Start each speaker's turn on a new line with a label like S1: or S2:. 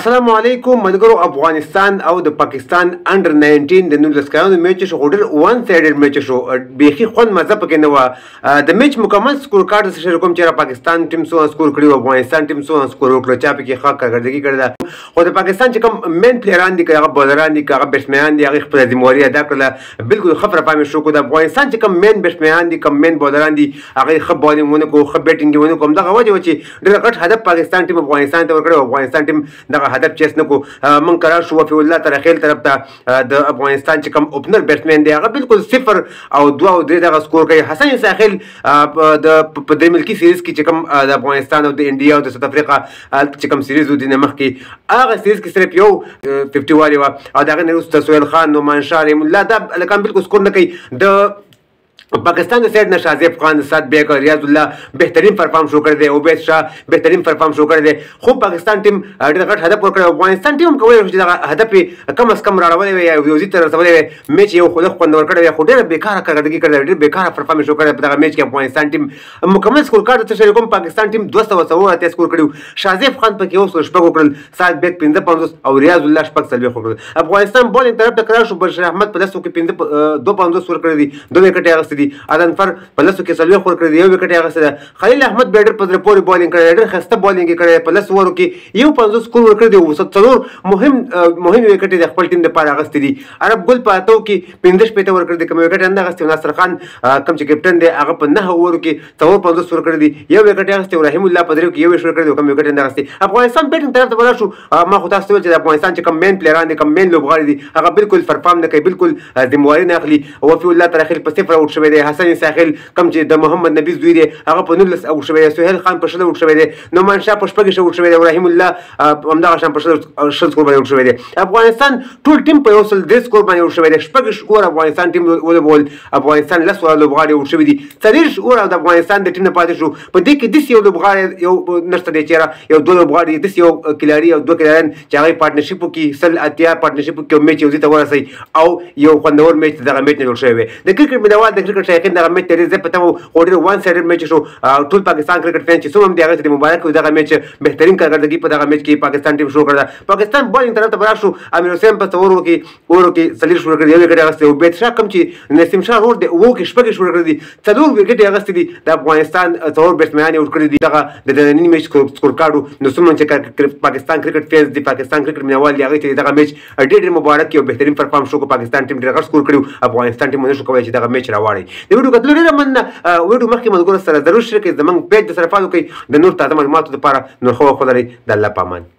S1: السلام علیکم ملګرو. افغانستان او د پاکستان انډر 19 د 19 کلنو میچ شو، خو ډېر one sided match شو، بیخي خوند مزه پکې نه وه. د میچ مکمل سکور کارت سره شریک کوم چې پاکستان ټیم څو سکور کړی او افغانستان ټیم څو سکور وکړ، چا پکې ښه کارکردګي کړې ده. خو د پاکستان چې کوم مین پلیران دي، که هغه بالران دي، که هغه بیټسمنان دي، هغې خپله ذمهواري ادا کړله، بالکل ښه پرفارمنس شو. د افغانستان چې کوم مین بیټسمنان دي، کوم مین بالران دي، هغې ښه بالینګ ونه کړو، ښه بیټینګ یې ونه کړو. همدغه وجه وه چې ډېر غټ هدف پاکستان ټیم افغانستان ته ورکړی او افغانستان ټیم دغه هدف چیس نه کو. موږ قرار شو وفي الله ترخیل طرف ته د افغانستان چې کوم اوپنر بیټسمن دی، هغه بالکل 0 او 2 او 3 دغه سکور کوي. حسن عیسی د په درې ملکي سیریز کې چې کوم د افغانستان او د انډیا او د ساوت افریقا چې کوم سیریز و د نه مخکې، هغه سیریز کې صرف یو 50 والي وه او د هغې نه وروسته سهیل خان، نعمان شاه، رحیم الله دا هلکان بالکل سکور نه کوي. د پاکستان د سایډ نه شازیب خان، سعد بیگ، ریاض الله بهترین پرفارم شو کړی دی، عبید شاه بهترین پرفارم شو کړی دی. خو پاکستان ټیم ډېر غټ هدف ورکړی، افغانستان ټیم هم کولی شو چې دغه هدف یې کم از کم راړولی وی یا یو ځای ته رسولی وی، میچ یو خو لږ خوند ورکړی وی. خو ډېره بېکاره کارکردګي کړې ده، ډېر بېکاره پرفارمنس شو کړی په دغه میچ کې افغانستان ټیم. مکمل سکور کارت څه شریک کوم، پاکستان ټیم 284 سکور کړی و، شازیب خان پکې 106 وکړل، سعد بیگ 55 او ریاض الله 46 وکړل. افغانستان بالینګ طرف ته قرار شو، بشیر احمد په لسو کې 52 ورکړي دي، 2 ویکټې اخیستې دي. ادنفر په لسو کې 40 ورکړي دي، یو ویکټ یې اخیستې ده. خلیل احمد بیا ډېر په زړه پورې بالینګ کړی دی، ډېر ښایسته بالینګ یې کړی دی، په لس اوورو کې 51 سکور ورکړی دی او څلور مهم ویکټې د خپل ټیم دپاره اخیستې دي. عرب ګل په اتو کې 65 ورکړي دي، کوم ویکټ یې نه اخیستې. ناصر خان کوم چې کپټن دی، هغه په 9 اوورو کې 54 ورکړي دي، یو ویکټ یې اخیستې. او رحیم الله په دریو کې 21 ورکړي دي، کوم ویکټ یې نه اخیستې. افغانستان بیټینګ طرف ته ولاړ شو، ما خو تاسو ته وویل چې د افغانستان چې کوم مین پلیران دي، کوم مین لوبغاړي دي، هغه بالکل پرفارم نه کوي، بالکل ذمهواري نه اخلي. وفي الله ترخیل په 0 اوټ شوی دی، حسن عیسی کوم چې د محمد نبی زوی دی هغه په 19 اوټ شوی دی، سهیل خان په 20 اوټ شوی دی، نعمان شاه په 26 اوټ شوی دی، او رحیم الله همدغه شان په 20 سکور باندې اوټ شوی دی. افغانستان ټول ټیم په 103 سکور باندې اوټ شوی دی. 26 اوور افغانستان ټیم ولوبول، افغانستان 10 اووره لوبغاړي اوټ شوي دي، 40 اووره د افغانستان د ټیم نه پاتې شو. په دې کې داسې یو لوبغاړی یو نشته دی چېرې یو دوه لوبغاړي، داسې یو کلاړي او دوه کلاړیان چې هغوی پارټنرشپ وکړي، 180 پارټنرشپ وکړي او میچ یو ځای ته ورسوي او یو خوندور میچ دغه میچ نه جوړ شوی وي. د کرکټ مینهوال، د کرکټ شایقین دغه میچ ته ډېر زیات په تمه وو، خو ډېر one sided match شو. ټول پاکستان کرکټ فین چې څومره هم دي هغه ته دې مبارک وي، دغه میچ بهترین کارکردګي په دغه میچ کې پاکستان ټیم شروع کړه. پاکستان بالینګ طرف ته ولاړ شو، امیر حسین په څلورو کې اورو کې 40 ورکړي، یو ویکټ یې اخیستې. عبید شاه کوم چې نسیم شاه ورور دی، اوو کې 26 ورکړي دي، 4 ویکټې یې اخیستې دي. د افغانستان 4 بیټسمنان یې اوټ کړي دي. دغه د ننني میچ سکور کارډ و. نو څومره چې پاکستان کرکټ فینز دي، پاکستان کرکټ مینهوال دي، هغوی ته دغه میچ ډېر ډېر مبارک یو بهترین پرفارم شو. پاکستان ټیم ډېر غټ سکور کړی، افغانستان ټیم ونه شو کولی چې دغه میچ راواړي. د ویډیو کتلو ډېره مننه. ویډیو مخکې ملګرو سره ضرور شریک کړئ، زموږ پیج د سره فالو کړئ د نور تازه معلوماتو لپاره. نور ښه وخت ولرئ، د الله په امان.